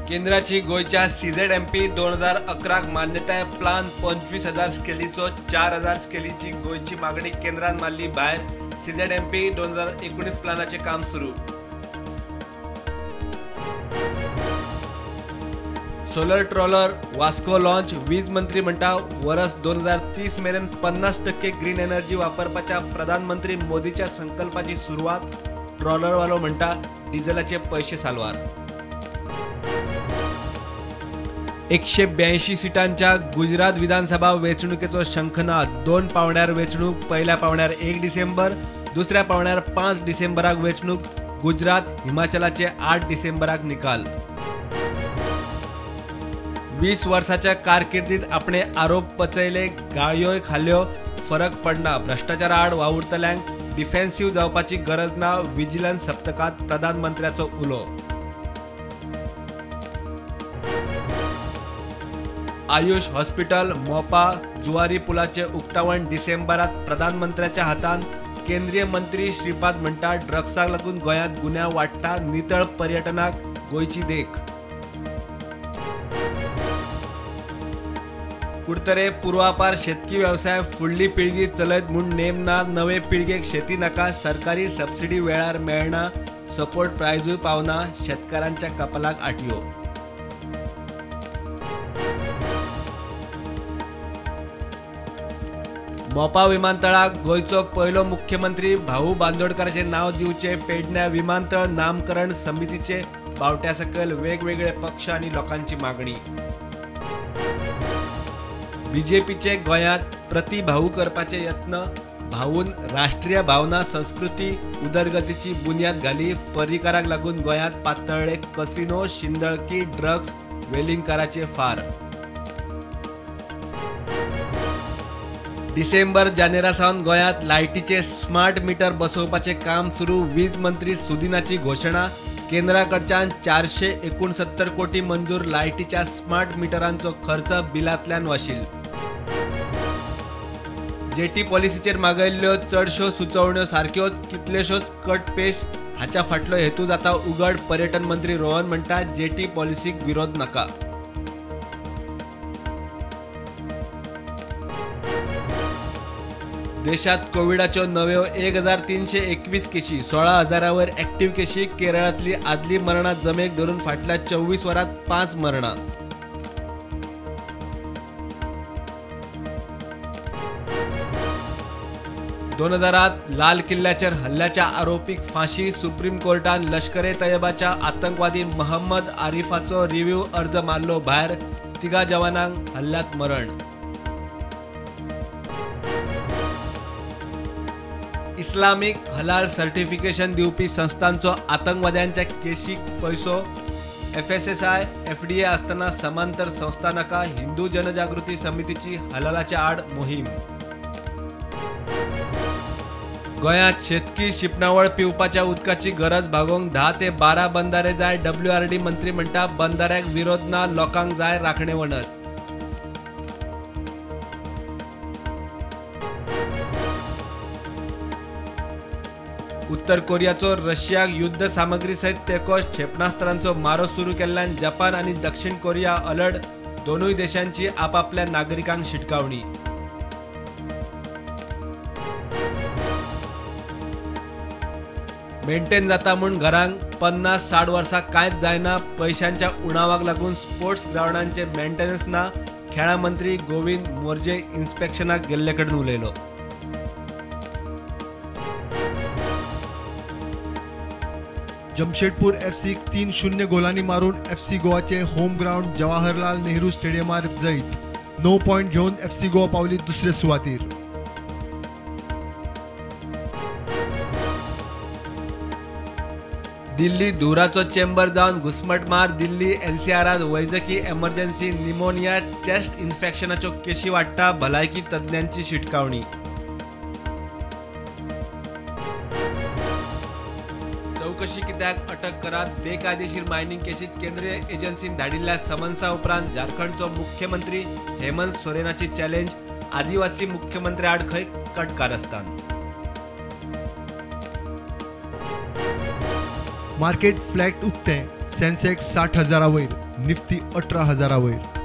केंद्राची गोंयच्या CZMP 2011 मान्यताय प्लान 25,000 स्केलीचो 4,000 स्केलीची गोंयची मागणी केंद्रान मारली भायर. CZMP 2019 प्लानाचे काम सुरू. Solar trawler Vasco launch. वीज मंत्री म्हणटा वरस 2030 मेरेन 50% ग्रीन एनर्जी वापरपाच्या प्रधानमंत्री मोदीच्या संकल्पाची सुरवात. ट्रॉलरवालो म्हणटा डिझेलाचे पैसे साल्वार. 182 सिटांच्या गुजरात विधानसभा वेंचणुकेचो शंखनाद. 2 पावंड्यार वेंचणूक. पहिल्या पावंड्यार 1 डिसेंबर, दुसऱ्या पावंड्यार 5 डिसेंबराक वेंचणूक. गुजरात हिमाचलाचे 8 डिसेंबराक निकाल. 20 वर्साच्या कारकिर्दीत आपणे आरोप पचयले, गाळयोय खाल्यो, फरक पडना. भ्रष्टाचारा आड वावुरतल्यांक डिफेन्सिव्ह जावपाची गरज ना. विजिलन्स सप्तकांत प्रधानमंत्र्याचो उलो. आयुष हॉस्पिटल मोपा जुवारी पुलाचे उक्तावण डिसेंबरात प्रधानमंत्र्याच्या हातान. केंद्रीय मंत्री श्रीपाद म्हणटा ड्रग्साक लागून गोंयांत गुन्यांव वाडटा. नितळ पर्यटनाक गोंयची देख. कुडतरे पुर्वापार शेतकी व्यवसाय फुडली पिळगी चलयत म्हूण नेम ना. नवे पिळगेक शेती नाका. सरकारी सबसिडी वेळार मेळना. सपोर्ट प्रायजूय पावना. शेतकारांच्या कपालाक आटयो. मोपा विमानतळाक गोंयचो पयलो मुख्यमंत्री भाऊ बांदोडकाराचें नांव दिवचें. पेडण्या विमानतळ नामकरण समितीचे बावट्या सकयल वेगवेगळे पक्ष आनी लोकांची मागणी. बीजेपीचे गोंयांत प्रतिभाऊ करपाचे यत्न. भाऊन राष्ट्रीय भावना संस्कृती उदरगतीची बुन्याद घाली. पर्रीकाराक लागून गोंयांत पातळ्ळे कसिनो, शिंदळकी, ड्रग्स, वेलिंगकाराचे फार. डिसेंबर जानेरा सावन गोंयांत लायटीचे स्मार्ट मीटर बसोवपाचें काम सुरू. वीज मंत्री सुदिनाची घोशणा. केंद्रा कडच्यान 469 कोटी मंजूर. लायटीच्या स्मार्ट मिटरांचो खर्च बिलांतल्यान वाशील. जेटी पॉलिसीचेर मागयल्ल्यो चडश्यो सुचोवण्यो सारक्योच, कितल्योश्योच कटपेश. हाच्या फाटलो हेतू जाता उगड. पर्यटन मंत्री रोहन म्हणटा जेटी पॉलिसीक विरोध नाका. देशात कोविडाच्यो नव्यो 1321 केशी, 16,000 वयर ऍक्टिव्ह केशी. केरळांतली आदली मरणां जमेक धरून फाटल्या 24 वरांत 5 मरणां. 2000 लाल किल्ल्याचेर हल्ल्याच्या आरोपीक फांशी. सुप्रीम कोर्टान लश्कर ए तयबाच्या आतंकवादी मोहम्मद आरिफाचो रिव्ह्यू अर्ज मारलो भायर. 3 जवानांक हल्ल्यात मरण. इस्लामिक हलाल सर्टिफिकेशन दिवपी संस्थांचो आतंकवाद्यांच्या केशीक पैसो. FSSAI FDA आसतना समांतर संस्था नाका. हिंदू जनजागृती समितीची हलालाच्या आड मोहीम. गोंयांत शेतकी शिंपणावळ पिवपाच्या उदकाची गरज भागोवंक 10 ते 12 बंधारे जाय. WRD मंत्री म्हणटा बंधाऱ्याक विरोध ना, लोकांक जाय राखणे वणत. उत्तर कोरियाचो रशियाक युद्ध सामग्री सयत तेंको. क्षेपणास्त्रांचो मारो सुरू केल्ल्यान जपान आनी दक्षिण कोरिया अलर्ट. दोनूय देशांची आपापल्या नागरिकांक शिटकावणी. मेंटेन जाता म्हूण घरांक 50-60 वर्सां कांयच जायना. पयशांच्या उणावाक लागून स्पोर्ट्स ग्रावंडांचे मेंटेनन्स ना. खेळां मंत्री गोविंद मोर्जे इन्स्पेक्शनाक गेल्ले कडेन उलयलो. जमशेदपूर एफसीक 3-0 गोलांनी मारून एफसी गोवाचे होम ग्रावंड जवाहरलाल नेहरू स्टेडियमार जैत. 9 पॉयंट घेवन एफसी गोवा पावली दुसरे सुवातीर. दिल्ली धुराचो चेंबर जावन घुस्मटमार. दिल्ली एनसीआरांत वैजकी एमर्जन्सी, निमोनिया, चेस्ट इन्फेक्शनाच्यो केशी वाडटा. भलायकी तज्ञांची शिटकावणी. चवकशी कित्याक अटक करात. बेकायदेशीर मायनिंग केसीत केंद्रीय एजन्सीन धाडिल्ल्या समन्सा उपरांत झारखंडचो मुख्यमंत्री हेमंत सोरेनाची चॅलेंज. आदिवासी मुख्यमंत्री आड खंय कट कारस्थान. मार्केट फ्लॅट उक्तें, सेन्सेक्स 60,000 वयर, निफ्टी 18,000 वयर.